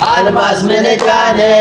አልማዝ ምን ዕዳ ነው?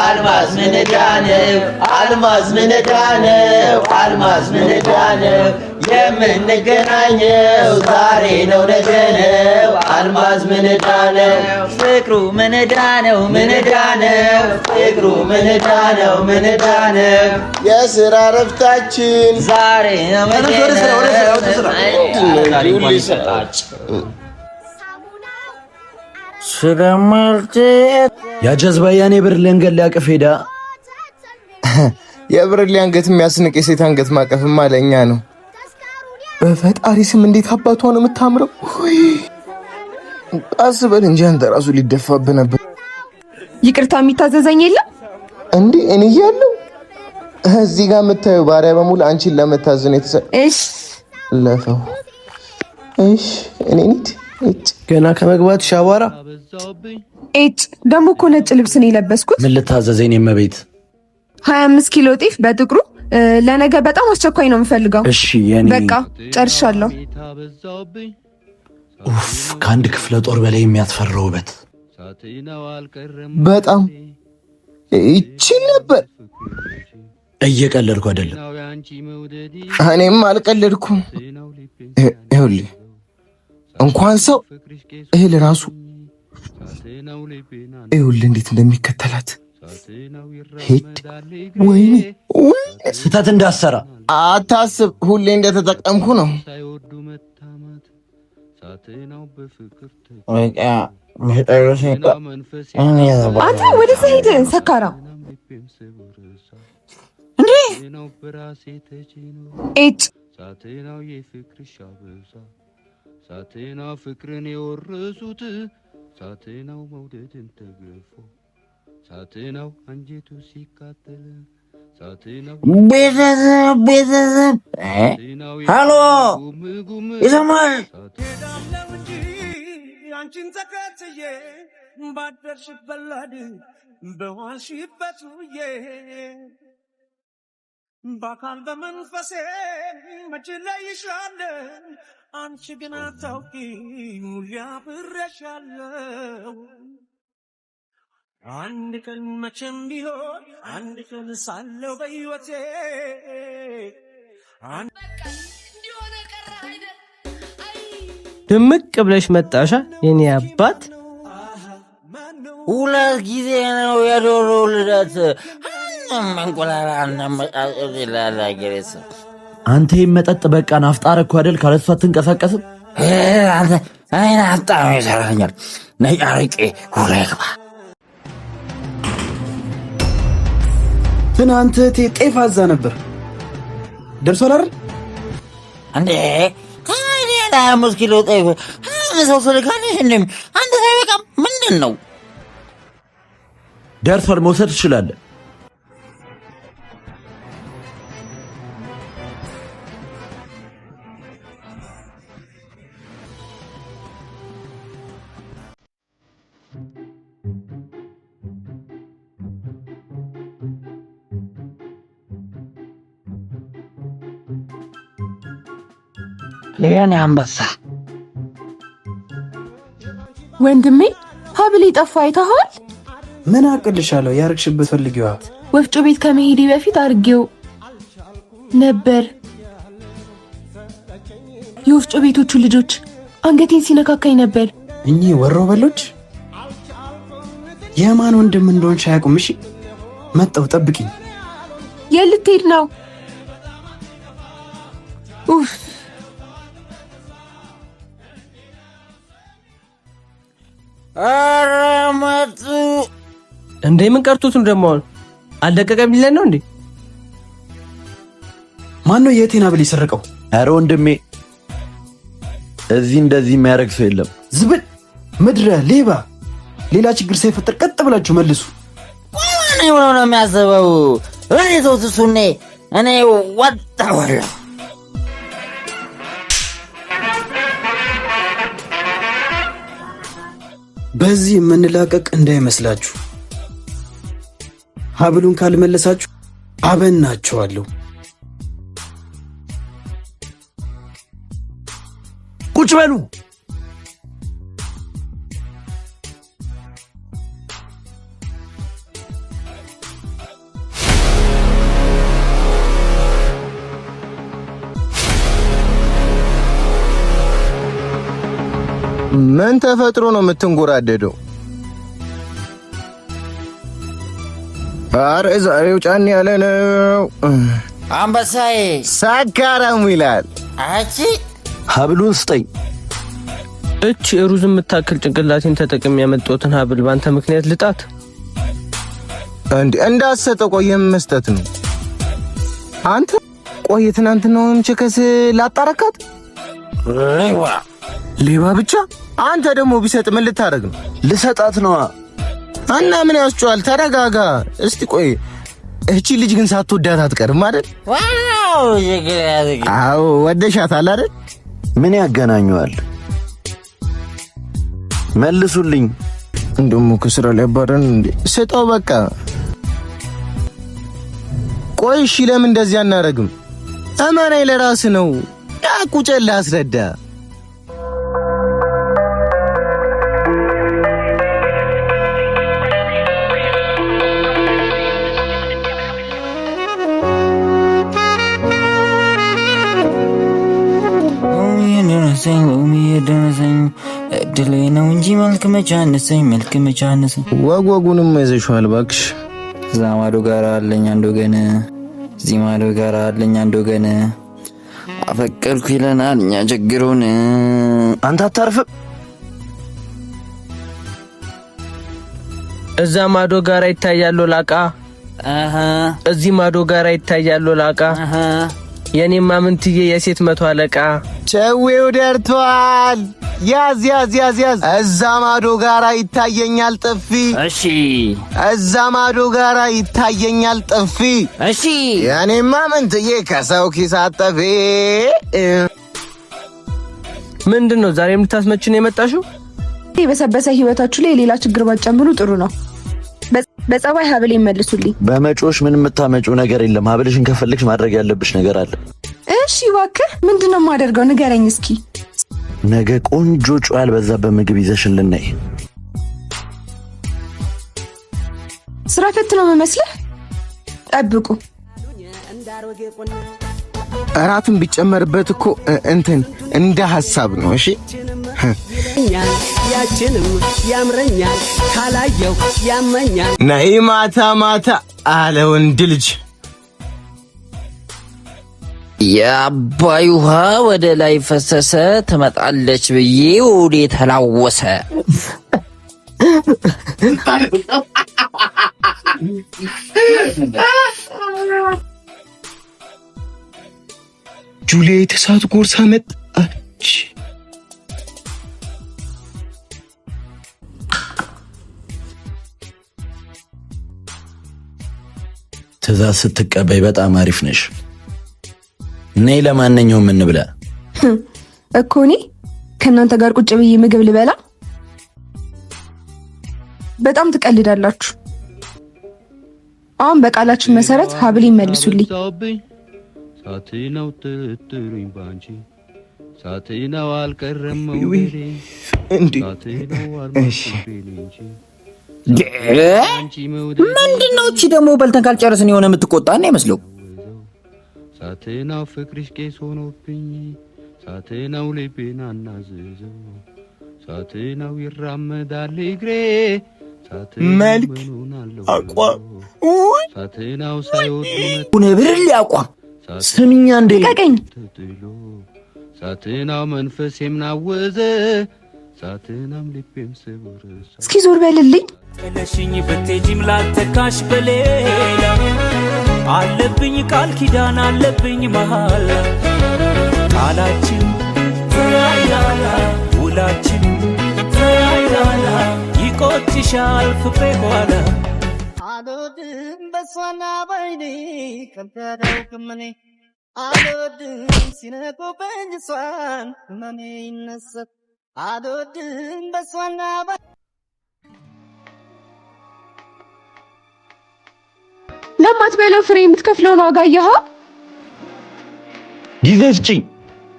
አልማዝ ምን ዕዳ ነው? አልማዝ ምን ዕዳ ነው? አልማዝ ምን ዕዳ ነው? የምንገናኘው ዛሬ ነው ነገ ነው? አልማዝ ምን ዕዳ ነው? ፍቅሩ ምን ዕዳ ነው? ምን ዕዳ ነው? ፍቅሩ ምን ዕዳ ነው? ምን ዕዳ ነው? የስራ ረፍታችን ዛሬ ነው መቼ ነው? ያ ጀዝባ ያኔ ብርሌ አንገት ሊያቅፍ ሄዳ። የብርሌ አንገት የሚያስንቅ የሴት አንገት ማቀፍማ ለእኛ ነው። በፈጣሪ ስም እንዴት አባቷ ነው የምታምረው! ውይ፣ ቀስ በል እንጂ አንተ ራሱ ሊደፋብህ ነበር። ይቅርታ፣ የሚታዘዘኝ የለም። እንዴ፣ እኔ እያለሁ እዚህ ጋር የምታየው ባሪያ በሙሉ አንቺን ለመታዘዝ ነው እሺ የተሰለፈው። እሺ እኔ እንሂድ። እጭ። ገና ከመግባት ሻዋራ። ኤጭ፣ ደግሞ እኮ ነጭ ልብስ ነው የለበስኩት። ምን ልታዘዘኝ የመቤት? 25 ኪሎ ጤፍ በጥቁሩ፣ ለነገ በጣም አስቸኳይ ነው የምፈልገው። እሺ የኔ። በቃ ጨርሻለሁ። ኡፍ፣ ከአንድ ክፍለ ጦር በላይ የሚያስፈራ ውበት። በጣም ይችል ነበር። እየቀለድኩ አይደለም። እኔም አልቀለድኩም። ይኸውልህ፣ እንኳን ሰው እህል ራሱ፣ ይኸውልህ እንዴት እንደሚከተላት ሄድ። ወይኔ ወይኔ! ስህተት እንዳሰራ። አታስብ፣ ሁሌ እንደተጠቀምኩ ነው። አንተ ወደዛ ሂድ ሰካራ። እንዴ ኤጭ! ሳትናው ፍቅርን የወረሱት፣ ሳትናው መውደድን ተገፎ፣ ሳትናው አንጀቱ ሲቃጠል፣ ሳትናው ቤተሰብ ቤተሰብ፣ ሃሎ፣ ይሰማል? አንቺን ተከትዬ ባደርሽበት ላድር፣ በዋልሽበት ውዬ፣ በአካል በመንፈሴ መች ለይሻለሁ፣ አንቺ ግን አታውቂም፣ ሁሌ አብሬሻለሁ። አንድ ቀን መቼም ቢሆን፣ አንድ ቀን ሳለው በሕይወቴ። ድምቅ ብለሽ መጣሻ የኔ አባት። ሁለት ጊዜ ነው የዶሮ ልደት። እንቁላል አናመጣጥል ይላል አገሬ ሰው። አንተ ይህን መጠጥ በቃ ናፍጣ አረግኩ አይደል? ካለሷ አትንቀሳቀስም። አንተ እኔ ናፍጣ ነው ይሰራኛል። ነይ አረቄ ሁላ ይግባ። ትናንት እህቴ ጤፍ አዛ ነበር። ደርሷል አይደል? እንዴ፣ ታዲያ 25 ኪሎ ጤፍ አንድ ሰው ስልካለሽ እንዴ? አንድ ሰው አይበቃም? ምንድን ነው? ደርሷል፣ መውሰድ ትችላለህ። የኔ አንበሳ። ወንድሜ፣ ሀብሌ ጠፋ፣ አይተኸዋል? ምን አቅልሻለሁ? ያርግሽበት ፈልጊዋ። ወፍጮ ቤት ከመሄዴ በፊት አድርጌው ነበር። የወፍጮ ቤቶቹ ልጆች አንገቴን ሲነካካኝ ነበር። እኚህ ወሮ በሎች የማን ወንድም እንደሆንሽ አያውቁም። እሺ መጣሁ፣ ጠብቂኝ። የት ልትሄድ ነው? ኡፍ! ኧረ መጡ። እንዴ፣ ምን ቀርቶት ነው ደግሞ አሁን? አልደቀቀም ሊለን ነው እንዴ? ማን ነው የእህቴን ሀብል የሰረቀው? ኧረ ወንድሜ፣ እዚህ እንደዚህ የሚያደርግ ሰው የለም። ዝብል ምድረ ሌባ! ሌላ ችግር ሳይፈጠር ቀጥ ብላችሁ መልሱ። ማን ብሎ ነው የሚያስበው? እኔ ተውት፣ እሱኔ እኔ ወጣዋለሁ። በዚህ የምንላቀቅ እንዳይመስላችሁ። ሀብሉን ካልመለሳችሁ አበናችኋለሁ። ቁጭ በሉ። ምን ተፈጥሮ ነው የምትንጎራደደው? አረ ዛሬው ጫን ያለ ነው። አንበሳዬ ሰካራሙ ይላል። አቺ ሀብሉን ስጠኝ። እች ሩዝ የምታክል ጭንቅላቴን ተጠቅሜ ያመጣሁትን ሀብል በአንተ ምክንያት ልጣት። እንዴ እንዳሰጠው ቆየም መስጠት ነው። አንተ ቆይ ትናንትናውንም chicks ላጣረካት ሌባ ሌባ ብቻ። አንተ ደግሞ ቢሰጥ ምን ልታደርግ ነው? ልሰጣት ነዋ። እና ምን ያስጨዋል? ተረጋጋ እስቲ። ቆይ እቺ ልጅ ግን ሳትወዳት አትቀርም አይደል? Wow! አዎ ወደሻታል አይደል? ምን ያገናኘዋል? መልሱልኝ። እንደውም ከስራ ሊያባረን እንዴ? ስጠው በቃ። ቆይ እሺ፣ ለምን እንደዚህ አናረግም? እመናኝ ለራስ ነው። ቁጨን ላስረዳ። ደረሰኝ ሎሚ የደረሰኝ እድሌ ነው እንጂ መልክ መቻነሰኝ መልክ መቻነሰኝ። ወግ ወጉንም ይዘሽዋል እባክሽ። እዛ ማዶ ጋር አለኝ አንድ ወገን፣ እዚህ ማዶ ጋር አለኝ አንድ ወገን። አፈቀርኩ ይለናል እኛ ችግሩን። አንተ አታርፍም። እዛ ማዶ ጋራ ይታያል ላቃ፣ እዚህ ማዶ ጋራ ይታያል ላቃ። የኔማ ምንትዬ የሴት መቶ አለቃ ጨዌው ደርቷል። ያዝ ያዝ ያዝ ያዝ። እዛ ማዶ ጋራ ይታየኛል ጥፊ። እሺ፣ እዛ ማዶ ጋራ ይታየኛል ጥፊ። እሺ፣ የኔማ ምንትዬ ከሰው ኪስ አጠፊ። ምንድን ነው ዛሬ የምታስመችን የመጣሽው? የበሰበሰ ህይወታችሁ ላይ ሌላ ችግር ባትጨምሩ ጥሩ ነው። በጸባይ ሀብሌ መልሱልኝ። በመጮሽ ምን የምታመጪው ነገር የለም። ሀብልሽን ከፈለግሽ ማድረግ ያለብሽ ነገር አለ። እሺ እባክህ፣ ምንድን ነው የማደርገው? ንገረኝ እስኪ። ነገ ቆንጆ ጨው ያልበዛበት ምግብ ይዘሽልን ነይ። ስራ ፈት ነው የምመስልህ? ጠብቁ። እራቱን ቢጨመርበት እኮ እንትን እንደ ሀሳብ ነው። እሺ ያችንም ያምረኛል ካላየው ያመኛል። ነይ ማታ ማታ አለ ወንድ ልጅ። የአባይ ውሃ ወደ ላይ ፈሰሰ፣ ትመጣለች ብዬ ወዴ ተላወሰ። ጁሊየት እሳት ጎርሳ መጣች። ትእዛዝ ስትቀበይ በጣም አሪፍ ነሽ። ነይ ለማንኛውም እንብላ። እኮ እኔ ከእናንተ ጋር ቁጭ ብዬ ምግብ ልበላ? በጣም ትቀልዳላችሁ። አሁን በቃላችን መሰረት ሀብሌ መልሱልኝ። ሳትናው ጥርጥሩኝ ባንቺ ሳትናው አልቀረም መውደዴ ሳትናው አልሞትብኝ እንጂ ምንድን ነው እቺ ደግሞ በልተን ካልጨረስን የሆነ የምትቆጣ ነው ይመስለው። ሳትናው ፍቅርሽ ቄስ ሆኖብኝ ሳትናው ልቤን አናዝዘው ሳትናው ይራመዳል እግሬ መልክ፣ አቋም ሳትናው ሳይወዱ ብርል አቋም ስምኛ እንዴ ልቀቀኝ። ተጥሎ ሳትናው መንፈሴም ናወዘ ሳትናም ልቤም ስብር እስኪ ዞር በልልኝ። ጥለሽኝ ብትሄጂም ላልተካሽ በሌላ አለብኝ ቃል ኪዳን አለብኝ መሃላ ቃላችን ተያያላ ውላችን ተያያላ ይቆጭሻል ፍቅሬ ኋላ አልወድም በሷና ባይኔ ከንተ አላውቅም እኔ አልወድም ሲነቁብኝ እሷን ህመሜ ይነሳል አልወድም በሷና ለማትበለው ፍሬ የምትከፍለውን ዋጋ አየኸው? ጊዜ ስጪኝ።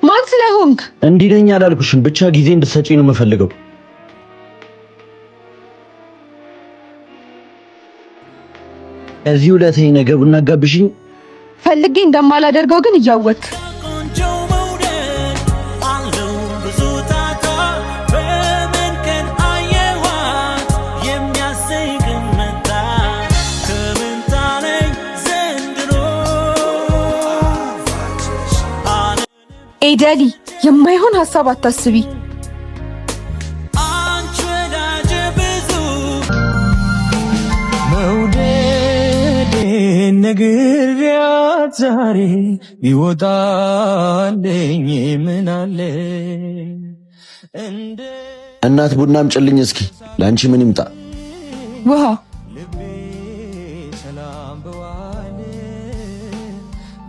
ማን ስለሆንክ እንዲህ ነኝ አላልኩሽም። ብቻ ጊዜ እንድትሰጪኝ ነው የምፈልገው። እዚህ ውለታዬ ነገ ቡና ጋብዥኝ። ፈልጌ እንደማላደርገው ግን እያወቅህ ቆንጆ መውደድ አለው ብዙ ጣጣ ኤደሊ፣ የማይሆን ሀሳብ አታስቢ። አንቺ ወዳጅ ብዙ መውደዴን ነግሬያት ዛሬ ቢወጣልኝ ምን አለ እንደ እናት ቡና አምጪልኝ እስኪ። ለአንቺ ምን ይምጣ? ውሃ። ልቤ ሰላም በዋለ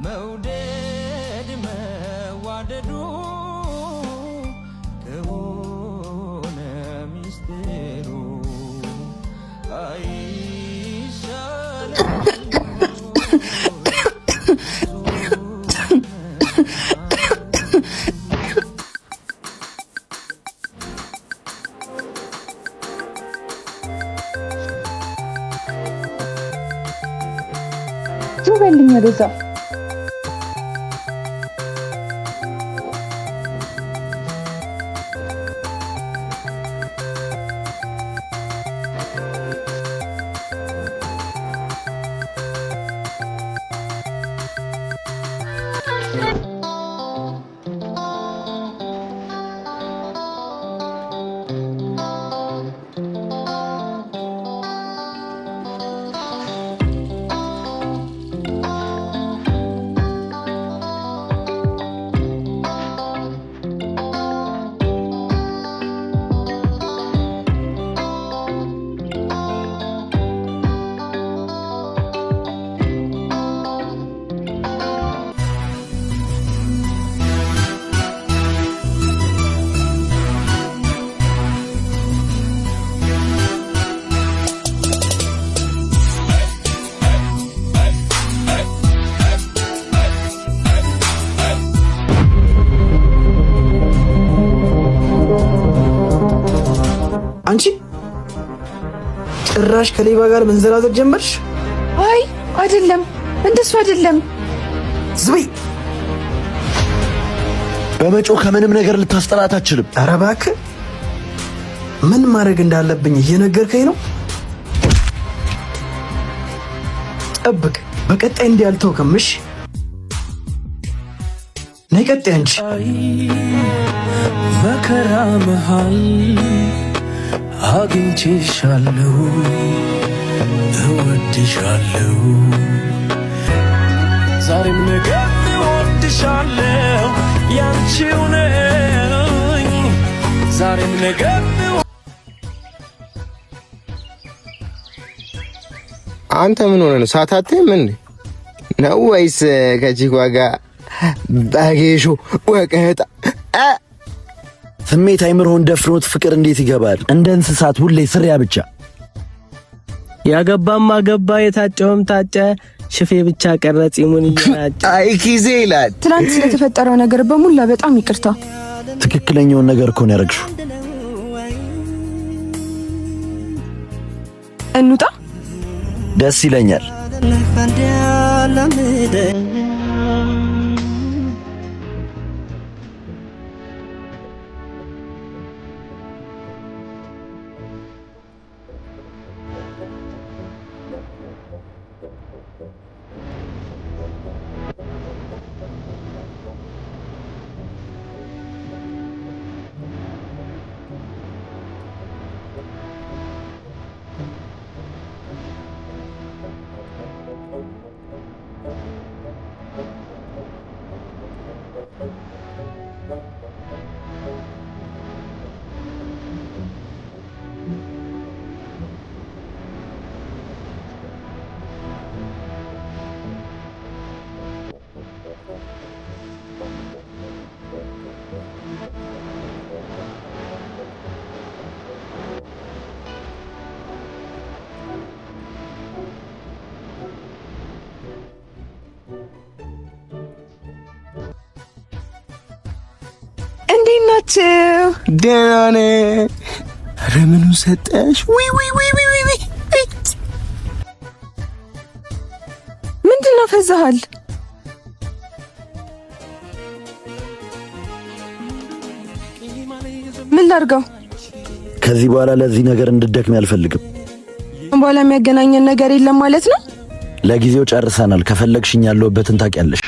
መውደድ መዋደዱ ከሆነ ሚስጥሩ አይሻልም? ዞር በልኝ ወደዛ። አንቺ ጭራሽ ከሌባ ጋር መንዘላዘል ጀመርሽ? አይ አይደለም፣ እንደሱ አይደለም። ዝም በይ። በመጮህ ከምንም ነገር ልታስጠላት አትችልም። ኧረ እባክህ ምን ማድረግ እንዳለብኝ እየነገርከኝ ነው? ጠብቅ፣ በቀጣይ እንዲህ አልተውክም። እሺ ነይ ቀጣይ አንቺ። መከራ መሃል አግኝቼሻለሁ፣ እወድሻለሁ፣ ዛሬም ነገ እወድሻለሁ፣ ያንቺው ነኝ ዛሬም ነገ። አንተ ምን ሆነህ ነው? ሳታትም እንዴ ነው ወይስ ከቺኳ ጋር በጌሾ ወቀጣ? ስሜት አይምሮህን ደፍሮት ፍቅር እንዴት ይገባል? እንደ እንስሳት ሁሌ ስሪያ ብቻ። ያገባም አገባ፣ የታጨውም ታጨ፣ ሽፌ ብቻ ቀረ ጺሙን እየላጨ። አይ ጊዜ ይላል። ትናንት ስለተፈጠረው ነገር በሙላ በጣም ይቅርታ። ትክክለኛውን ነገር እኮ ነው ያደረግሽው። እንውጣ። ደስ ይለኛል። እንዴት ናችሁ? ደህና ነኝ። ኧረ ምኑን ሰጠሽ? ውይ ውይ ውይ ውይ ውይ! ምንድን ነው ፈዛሃል? ምን ላድርገው? ከዚህ በኋላ ለዚህ ነገር እንድደክም አልፈልግም። በኋላ የሚያገናኘን ነገር የለም ማለት ነው? ለጊዜው ጨርሰናል። ከፈለግሽኝ ያለሁበትን ታውቂያለሽ።